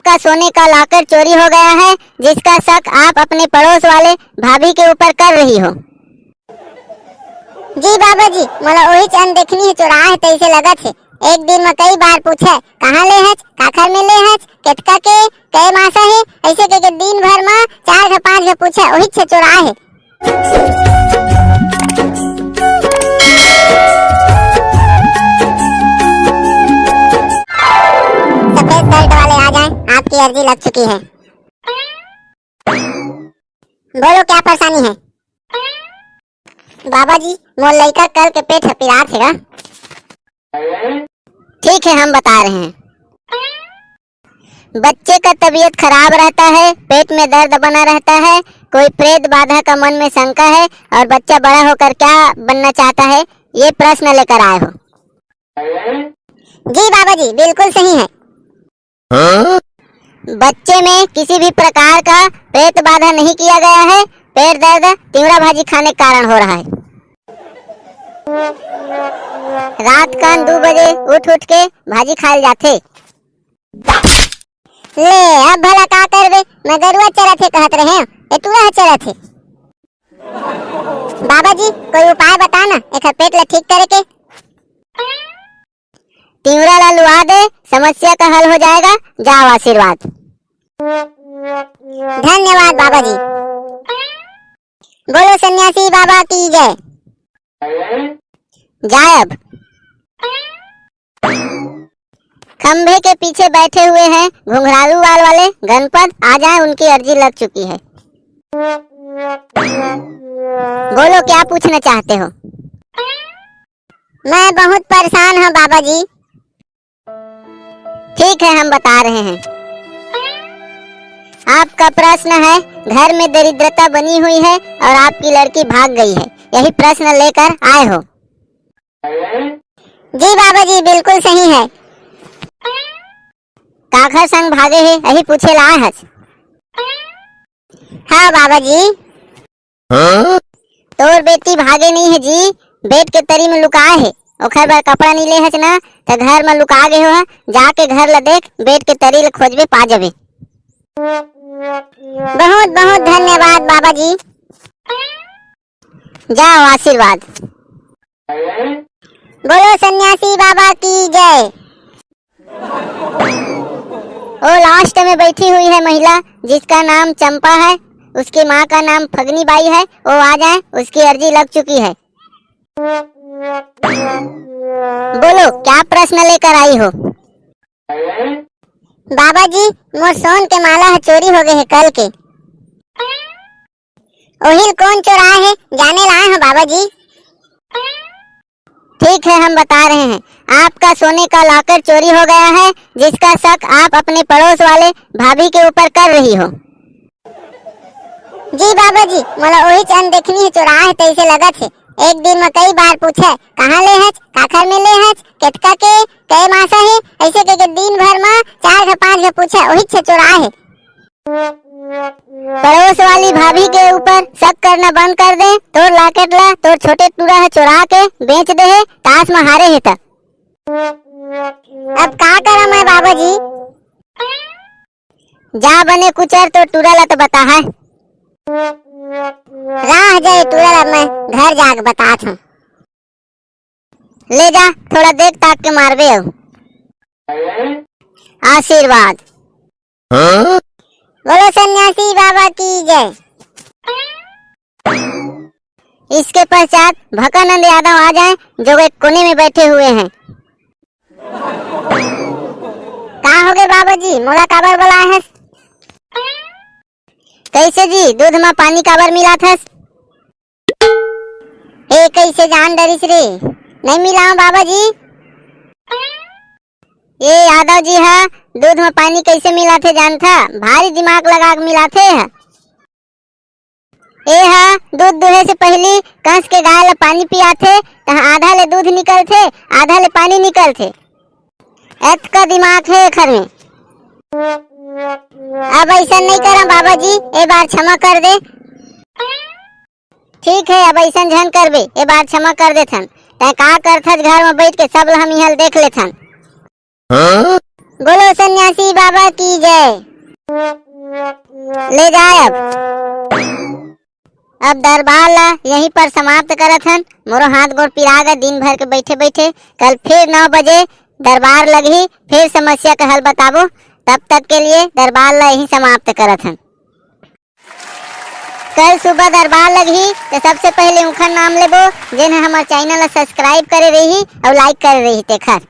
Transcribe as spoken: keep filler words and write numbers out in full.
आपका सोने का लॉकर चोरी हो गया है, जिसका शक आप अपने पड़ोस वाले भाभी के ऊपर कर रही हो। जी बाबा जी, मोला ओहीच अनदेखनी हे चोराय हे तइसे लगत हे। एक दिन म कई बार पूछे, "कहाँ ले हच? काखर में ले हच? केतका के? कै मासा हे?" अइसे कहिके दिन भर म चार घ पांच घ पूछे, ओहीच हे चोराय हे। सफेद शर्ट वाले आ जाएं, आपकी अर्जी लग चुकी है। बोलो, क्या परेशानी है? बाबा जी, मोर लइका कल के पेट ह पिरात हे गा। ठीक है, हम बता रहे हैं। बच्चे का तबीयत खराब रहता है, पेट में दर्द बना रहता है, कोई प्रेत बाधा का मन में शंका है और बच्चा बड़ा होकर क्या बनना चाहता है, ये प्रश्न लेकर आए हो। जी बाबा जी, बिल्कुल सही है। बच्चे में किसी भी प्रकार का प्रेत बाधा नहीं किया गया है। पेट दर्द तिवरा भाजी खाने के कारण हो रहा है। रात कन दू बजे उठ उठ के भाजी खायल जाथे। ले, अब भला का करबे? मैं गरुआ चरत हे कहत रहे, ए टूरा ह चरत हे। बाबा जी, कोई उपाय बता ना, एकर पेट ला ठीक करे के। तिवरा ला लुआ दे, समस्या का हल हो जाएगा। जाओ, आशीर्वाद। धन्यवाद बाबा जी। बोलो सन्यासी बाबा की जय। जाए अब। खंभे के पीछे बैठे हुए हैं घुंघरालू बाल वाले गणपत, आ जाएं, उनकी अर्जी लग चुकी है। बोलो, क्या पूछना चाहते हो? मैं बहुत परेशान हूँ बाबा जी। ठीक है, हम बता रहे हैं। आपका प्रश्न है, घर में दरिद्रता बनी हुई है और आपकी लड़की भाग गई है, यही प्रश्न लेकर आए हो। जी बाबा जी, बिल्कुल सही है। काखर संग भागे हे, यही पूछे ला आए हस। हाँ बाबा जी। तोर बेटी भागे नहीं है जी, बेड के तरी में लुकाए हे। ओखर बर कपड़ा नहीं ले हस ना, त घर में लुका गए हो। जाके घर ला देख, बेड के तरी ले खोजबे, पा जबे। बहुत बहुत धन्यवाद बाबा जी। जाओ, आशीर्वाद। बोलो सन्यासी बाबा की जय। वो लास्ट में बैठी हुई है महिला, जिसका नाम चंपा है, उसकी माँ का नाम फगनी बाई है, वो आ जाए, उसकी अर्जी लग चुकी है। बोलो, क्या प्रश्न लेकर आई हो? बाबा जी, मोर सोन के माला ह चोरी हो गए है कल के। ओहिल कौन चोराए है, जाने ला आए हो बाबा जी। ठीक है, हम बता रहे हैं। आपका सोने का लॉकर चोरी हो गया है, जिसका शक आप अपने पड़ोस वाले भाभी के ऊपर कर रही हो। जी बाबा जी, मोला ओहीच अनदेखनी हे चोराए हे तइसे लगत हे। एक दिन म कई बार पूछे, "कहाँ ले हच? काखर में ले हच? केतका के? कै मासा हे?" अइसे कहिके दिन भर म चार घ पांच घ पूछे, ओहीच हे चोराए हे। पड़ोस वाली भाभी के ऊपर शक करना बंद कर दे। तोर लॉकेट ला तोर छोटे टूरा ह चोरा के बेच दे हे, ताश म हारे हे त। अब का करा मैं बाबा जी? जा बने कुचर, तोर टूरा ला तो बता है। राह जाए टूरा ला, मैं घर जाके बतात हूँ। ले जा, थोड़ा देख ताक के मारबे अउ। आशीर्वाद। बोलो सन्यासी बाबा की जय। इसके पश्चात भकानंद यादव आ जाए, जो एक कोने में बैठे हुए हैं। का हो गए बाबा जी, मोला काबर बुलाए हस? कैसे जी, दूध में पानी काबर मिलात हस? ए, कैसे जान डरिस रे? नहीं मिलाओ बाबा जी। ये यादव जी हा दूध में पानी कैसे मिलाथे जानथा? भारी दिमाग लगा के मिलाथे हा। ए हा दूध दुहे से पहली कंस के गाय ला पानी पियाथे, तहाँ आधा ले दूध निकलथे, आधा ले पानी निकलथे। एतका दिमाग हे एखर में। अब ऐसा नहीं करा बाबा जी, ए बार क्षमा कर दे। ठीक है, अब ऐसन झन करबे, ए बार क्षमा कर देथन। तैं का करथस घर में बैठ के, सब ला हम इहाँ देख लेथन। हाँ? बोलो सन्यासी बाबा की जय। ले जाए अब। अब दरबार ला यहीं पर समाप्त करत हन। मोरो हाथ गोड़ पिरा गे दिन भर के बैठे बैठे। कल फिर नौ बजे दरबार लगही, फिर समस्या के हल बताबो। तब तक के लिए दरबार ला यहीं समाप्त करत हन। कल सुबह दरबार लगही, तो सबसे पहले उखर नाम लेबो, जेन ह हमर चैनल ला सब्सक्राइब करे रही और लाइक करे रही तेखर।